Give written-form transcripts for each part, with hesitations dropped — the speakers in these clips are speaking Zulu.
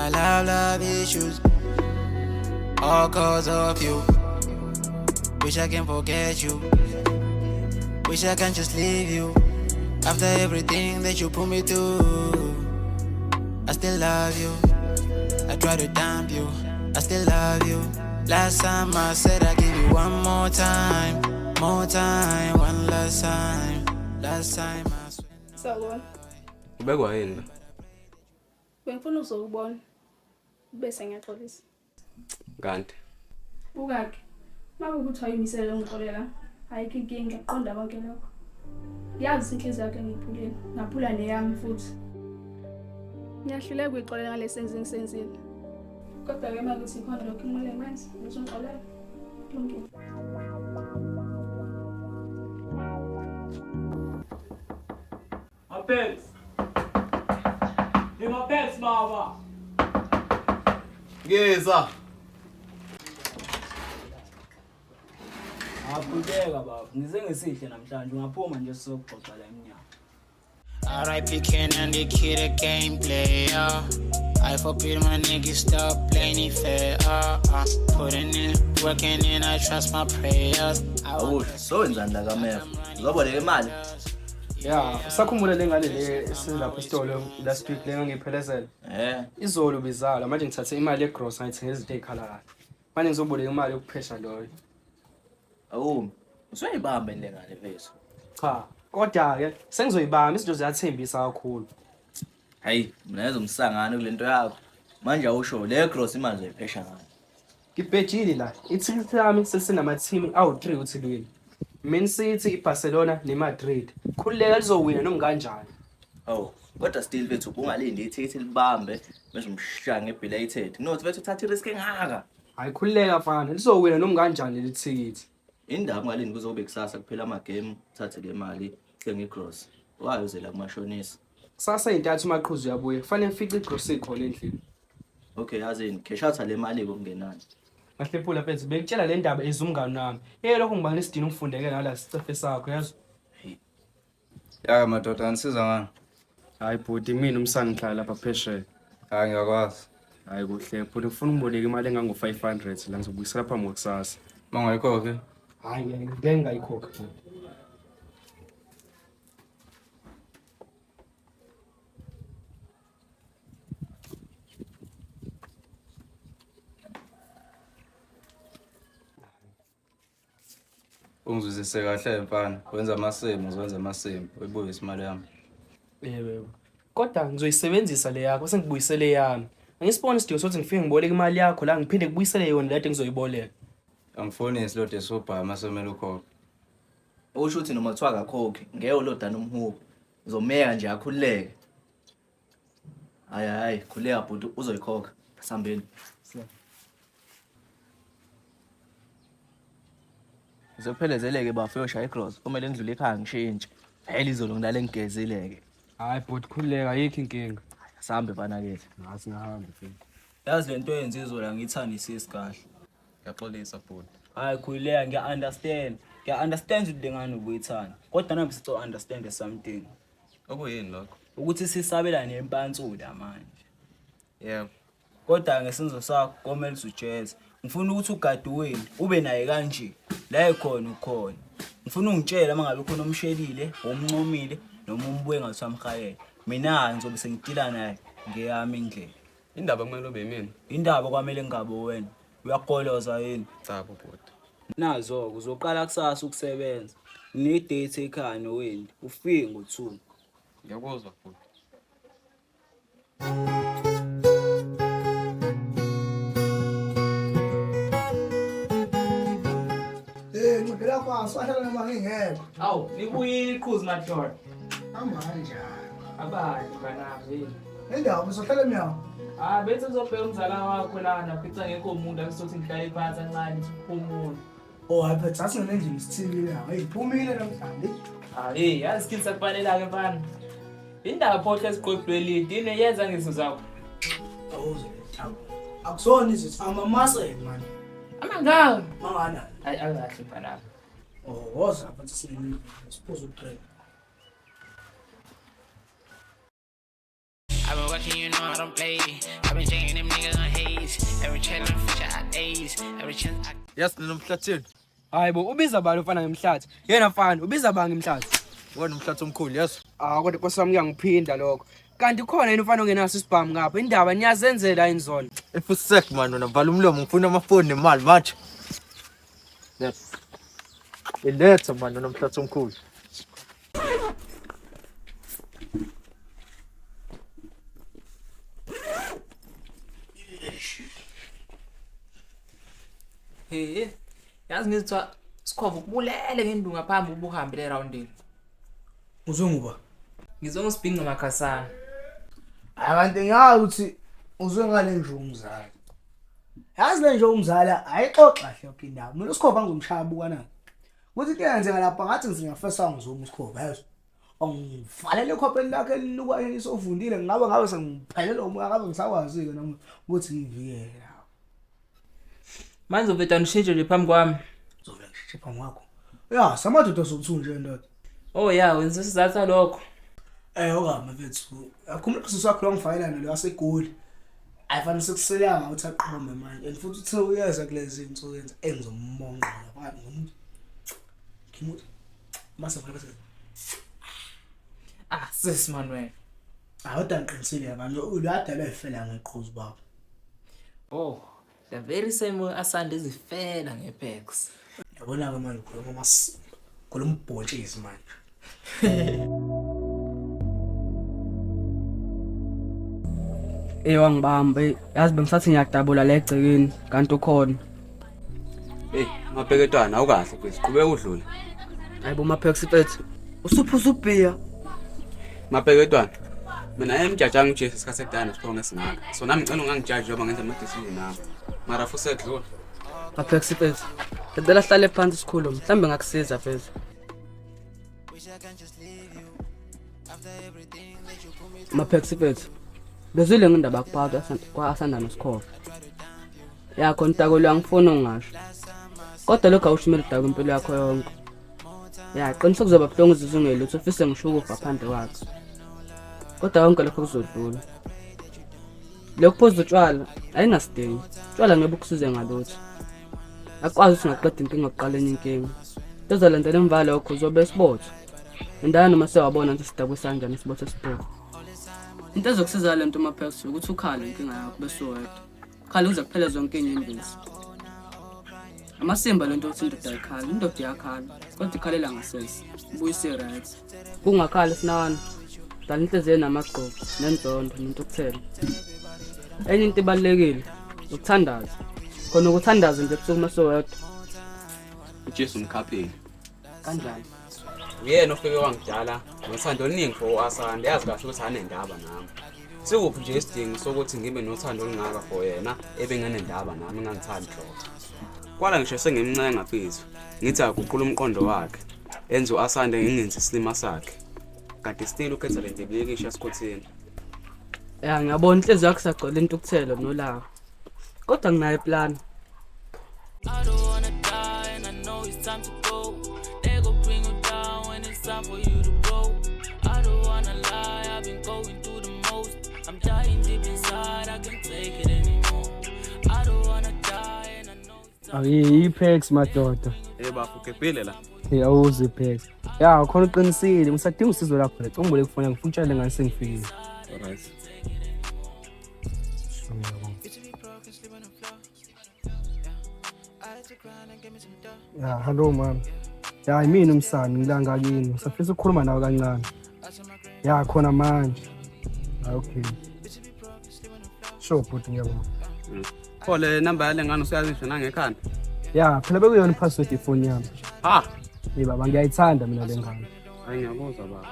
Got love, love issues. All cause of you. Wish I can forget you. Wish I can just leave you. After everything that you put me through. I still love you. I try to dump you. I still love you. Last time I said I give you one more time. More time, one last time. Last time I swear. Sawubona. Ubekwa yini la? Bengifuna uzokubona. Bese ngiyaxolisa. Kanti Bukake. Uma ukuthi ayimisele ungixolela, ayikho inkinga, qonda konke lokho. Yazi inhliziyo yakhe ngiyiphulile, ngaphula neyami futhi. Ngiyahluleka ukuyixolela ngalesi senzo engisenzile. Kodwa-ke uma kuthi khona lokho kumele ngikwenze, ngizongixolela. Kulungile. Mapels. Hey Mapels baba. Ngeza. Abukeka baba. Ngize ngesihle namhlanje ungaphuma nje sizoxoxa la emnyango. R.I.P. Kenan, the kid, a game player. I forbid my niggas stop playing it fair. Putting in, working in, I trust my prayers. I Awusho, sowenzani la kaMefa? Uzoboleka imali? Ya, usakhumbula le ngane le esilapha esitolo last week le ngangiyiphelezela. Eh, Izolo bizala manje ngithathe imali yegross ngayithenga izinto ey'khala kahle. Manje ngizoboleka imali yokuphesha loyo. awumi. Usuyibamba le ngane mfethu. Cha, kodwa-ke sengizoyibamba izinto ziyathembisa kakhulu. Hayi, mina ngizomsangana kulento yakho. Manje awusho le gross imali uzoyiphesha ngani? Ngibhejile la, ithikithi lami selisenamathimi awu-3 uthilwini. Man City, iBarcelona neMadrid. Khululeka lizowina noma kanjani. Awu, kodwa still mfethu ungalindi ithikithi libambe bese umshaya ngebelated. Kunokuthi mfethu uthathe irisk engaka. Hayi khululeka mfana, lizowina noma kanjani leli thikithi. Indaba ungalindi kuzobe kusasa kuphela ama game, uthathe le mali uthenge igross. Wayo uzela kumashonisa. Kusasa intathu umaqhuzu uyabuya, kufanele ngifice igross ikhona endlini. Okay, yazini, cash out le mali kokungenani. Mahlephula mfethu, bengitshela le ndaba ezumngani wami. Yeke lokho ngibani isidina ungifundeke ngala sicefe sakho yazi. Ya madoda anisiza ngani? Hayi bhuti, mina umsana ngihlala lapha phesheya. Hayi ngiyakwazi. Hayi kuhle bhuti, ngifuna ungiboleke imali engango-500 la ngizobuyisela phambi kwakusasa. Uma ungayikhokhi? Hayi ngeke ngingayikhokhi bhuti. Ungizwisise kahle mfana. Wenza amasimo, uzowenza amasimo. Uyibuyise imali yami. Yebo yebo. Kodwa ngizoyisebenzisa le yakho bese ngikubuyisele yami. Angisiboni isidingo sokuthi ngifike ngiboleke imali yakho la ngiphinde ngikubuyisele yona le kade ngizoyiboleka. Angifonisi lode esubhama semele ukhokhe. Usho ukuthi noma kuthiwa akakhokhi, ngeke ulodana umhubo. Uzomeka nje akhululeke. Hayi hayi, khuleka bhuti uzoyikhokha. Asihambeni. Uzophelezeleke bafo uyoshaya igross. Kumele ngidlule ekhaya ngishintshe. Vele izolo ngilale ngigezile-ke. Hayi bhuti khululeka ayikho inkinga. Asambe mfana kithi. Ngathi ngahamba mfethu. Yazi lento oyenza izolo angiyithandisisi kahle. Ngiyaxolisa bhuti. Hayi khululeka ngiya-understand. Ngiya-understand ukuthi le ngane ubuyithanda. Kodwa nami sicela understand something. Okuyini lokho? Ukuthi sisabela nempantsula manje. Yebo. Kodwa ngesenzo sakho komele ujeze. Ngifuna ukuthi ugade wenu ube naye kanje. La ekhona ukhona. Ngifuna ungitshele uma ngabe khona omshelile, umncomile noma umbuye ngathi amhayele. Mina ngizobe sengidila naye ngeyami indlela. Indaba kumele ube yimina. Indaba kwamele ngabe wena. Uyagoloza yini? Cha bhuti. Nazo-ke uzoqala kusasa ukusebenza. Ngine-date ekhaya noWendy. Ufike ngo-2. Ngiyakuzwa bhuti. Eh, ncibela phansi, wahlala noma ngingekho. Awu, nibuyile iqhuzu madoda. Hamba kanjani? Abanye banabo yini? Indaba uzohlala emnyango. Ah, bethi uzobheka umzala wakho lana, fica ngekho umuntu akusothi ngihlale phansi kancane siphumule. Oh, hayi phethe sasingene endlini sithile la. Hey, phumile namhlanje. Ah, hey, yazi skin sakufanela ke mfana. Indaba phohle esiqoqwe elide, ine yenza ngezinto zakho. Awuze. Akusona izithi amamasela man. Amangaka. Mangana. Hayi akahle mfana. Oh, woza phansi singene siphuze udrink. I've been working, you know I don't play. I've been changing them niggas on haze. Every channel feature I A's. Every chance I Yes, ninomhlathini. Hayi bo, ubiza bani ufana ngemhlathi? Yena mfana, ubiza bani ngemhlathi? Wena umhlathi omkhulu, yes. Ah, kodwa Nkosi yami kuyangiphinda lokho. Kanti khona yini ufana ongenaso isibhamu ngapha? Indaba niyazenzela yini zona? Ifusek man wena vala umlomo ngifuna amafoni nemali manje. Yes. Iletha man wena umhlathi omkhulu. Hey, yazi ngizithiwa sikhova ukubulele ngendunga phambi ubuhambile eroundini. Uzwe nguba? Ngizwe ngisibhinca makhasana. Hayi kanti ngiyazi ukuthi uzwe ngale nje umzala. Yazi le nje umzala ayixoxa kahle yonke indaba. Mina uSikhova ngizomshaya buka na. Kuthi into eyenzeka lapha ngathi ngizingafesa ngizoma uSikhova yazi. Angivalele ekhwapheni lakhe elinuka isovundile ngabe ngabe sengiphelele umoya ngabe ngisakwazi-ke nami ukuthi ngivikele lapho. Manje uvedane ushintshe nje phambi kwami. Uzovela ngishintshe phambi kwakho. Ya, samadoda sokuthunje ndoda. Oh ya, wenza isizathu salokho. Eh okama mfethu. Akhumbula usisi wakho lo ngifakela nalo waseGoli. Ayifanele sekuselanga ukuthi aqhome manje. And futhi uthe uyeza kulezi zinsuku yenza engizombonqa lapha ngomuntu. Ngimuthi mase vele bese Ah, sis man wena. Awuda ngiqinisile abantu ulwadalwa ifela ngeqhuzu baba. Oh, the very same way asanda izifela ngepex. Yabona ke manje ukhuluma amasimba. Khuluma ubhontshisi manje. Ey wangibamba, ey yazi bengisathi ngiyadabula la egcekeni kanti ukhona. Hey, mabheketwana awukahle please. Qhubeka udlule. Hayibo Mapex mfethu. Usuphuza ubhiya. Mabheketwana. Mina ayemjajanga uJesu isikhathi ekudala nesipho esingaka. So nami ngicela ungangijaji njengoba ngenza ama decision ami. Mara futhi sedlula. Mapex mfethu. Ngicela sihlale phansi sikhulume. Mhlambe ngakusiza mfethu. Wish I can just leave you. After everything that you put me through. Mapex mfethu. Bezwile ngendaba yakuphathwa kwa-Asanda noSikhova. Ya khona utakolo angifuni ungasho. Kodwa lokho awushumeli udaka impilo yakho yonke. Ya qinisa kuzoba buhlungu uzizwe ungelutho ufise ngisho ukufa phandle kwakhe. Kodwa konke lokho kuzodlula. Lokhu phuza utshwala ayinasidingo. Utshwala ngeke bukusize ngalutho. Akwazi ukuthi ungaqeda inkinga uqala enye inkinga. Ezolandela emva lokho uzobe esibotho. Indaba noma sewabona ukuthi sidakwe kanjani isibotho esibhovu. Into ezokusiza le nto Mapex ukuthi ukhale inkinga yakho bese uwedwa. Ukhala kuze kuphele zonke izinyembezi. Amasimba lento ukuthi indoda ayikhala, indoda iyakhala, kodwa ikhalela ngasese. Ibuyise right. Kungakhali sinakana. Dala inhliziyo enamagqubu, nenzondo, nentukuthelo. Enye into ibalulekile, ukuthandaza. Khona ukuthandaza nje ebusuku uma sewedwa. uJesu umkhaphile. Kanjani? Uyena ofike wangidala ngothando oluningi for u-Asanda. Yazi kahle ukuthi anendaba nami. Sikuphi nje isidingo sokuthi ngibe nothando olungaka for yena ebengenendaba nami engangithandi nhlobo. Kwala ngisho sengimncenga mfethu. Ngithi aguqula umqondo wakhe. Enze u-Asanda ngingenzi isilima sakhe. Kanti still ukhetha le ndebelekisha esikhotheni. Ya ngiyabona inhliziyo yakho isagcwele intukuthelo nolaka. Kodwa nginayo iplan. I don't wanna die and I know it's time to go. They go bring you down when it's time for you to grow. I don't wanna lie, I've been going through the most. I'm dying deep inside, I can't take it anymore. I don't wanna die and I know it's time. Ayi iPex madoda. Eh bafo ugebhile la. Hey awuze iPex. Ya khona uqinisile, ngisadinga usizo lakho le. Ungibole kufona ngifuna utshale ngani sengifikile. Alright. Ya hello mama. Ya yimina umsani ngilanga kini. Ngisafisa ukukhuluma nawe kancane. Ya khona manje. Ah okay. Sure bhuti ngiyabonga. Pho le namba yale ngane usuyazi ngisho nangekhanda. Ya phela bekuyona ipassword yefoni yami. Ha, Hey baba ngiyayithanda mina le ngane. hayi ngiyakuzwa baba.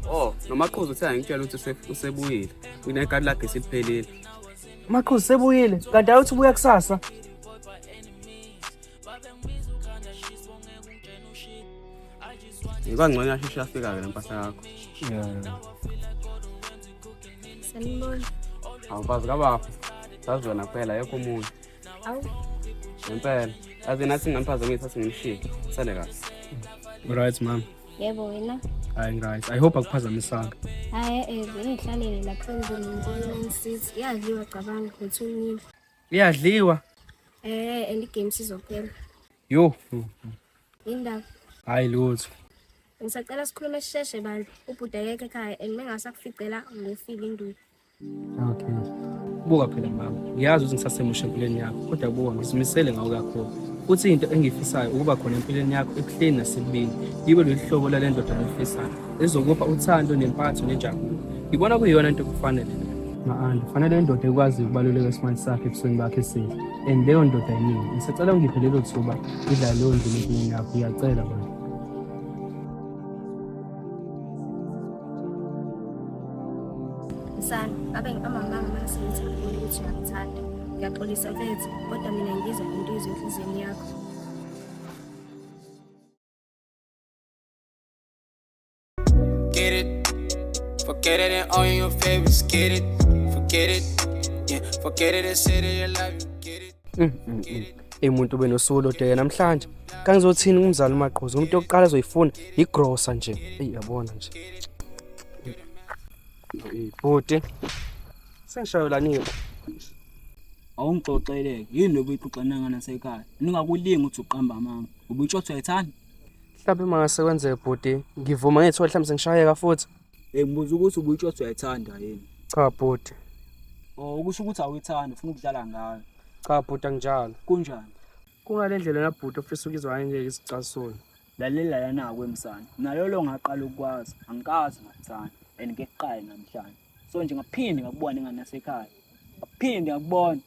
Oh, nomaqhuzu uthe angitshela ukuthi usebuyile. Unegadi lakhe seliphelile. Maqhuzu sebuyile. Kanti awuthi ubuya kusasa. Ngikangcono yasheshe yafika-ke le mpahla yakho. Yeah. Sanibona. Awufazi kabafo. Sazi wena kuphela ayekho omunye. Awu, Ngempela. Yazi nathi ngingamphazamisa athi ngimshiye. Sale kahle. Right mama. yebo wena. Hayi ngiright. I hope akuphazamisanga. Hhayi bengihlalele lapha endlini ngibona i-Man City. Iyadliwa cabanga ngo-2-0. Iyadliwa. And igame sizophela. Yo. Indaba. Hayi lutho. Ngisacela sikhulume sisheshe bandla. Ubhuti akekho ekhaya and mengasakuficela ngofika induku. Okay. Buka phela mama. Ngiyazi ukuthi ngisasemusha empilweni yakho, kodwa buka ngizimisele ngawo kakhulu. Futhi into engiyifisayo ukuba khona empilweni yakho ebuhleni nasebubini. Ngibe lolu hlobo lale ndoda oyifisayo. Ezokupha uthando nempatho nenjabulo. Ngibona kuyiyona into ekufanele le. Ma-andi, kufanele indoda ekwazi ukubaluleka esimanje sakhe ebusweni bakhe esihle. And leyo ndoda yimina. Ngisacela ungiphe lelo thuba ngidlale leyo ndima empilweni yakho. Ngiyacela bandla. Msana, abe ngiqamba amanga uma ngase ngithi angiboni ukuthi uyangithanda. Ngiyaxolisa mfethu, kodwa mina ngizwa into izwe enhliziyweni yakho. Get it, forget it and all your favorites. Get it, forget it, yeah, forget it and say that you love you. Get it. Eyi muntu ube nosuku oludeke namhlanje. Kangizothini kumzali uMagquza umuntu yokuqala azoyifuna igrosa nje. Eyi yabona nje. Eyi bhuti. Sengishayelaniwe. Awungixoxeleke yini lobu ixoxa nangane nasekhaya. Ningakulingi ukuthi uqamba amanga. Ubuyitshothi uyayithanda? Mhlawumbe uma ngase kwenzeke bhuti ngivuma ngethuba mhlawumbe sengishayeka futhi. Hey ngibuza ukuthi ubuyitshothi uyayithanda yini? Cha bhuti. Oh ukusho ukuthi awuyithandi ufuna ukudlala ngayo. Cha bhuti anginjalo. Kunjani? Kungale ndlela na bhuti ofisa ukuzwa ngayo ngeke isicasule. Lalela lana kwemsana. Nalolo ngaqala ukwazi angikaze ngakuthanda and ngekuqale namhlanje. So nje ngaphinde ngakubona ingane yasekhaya. Ngaphinde ngakubona.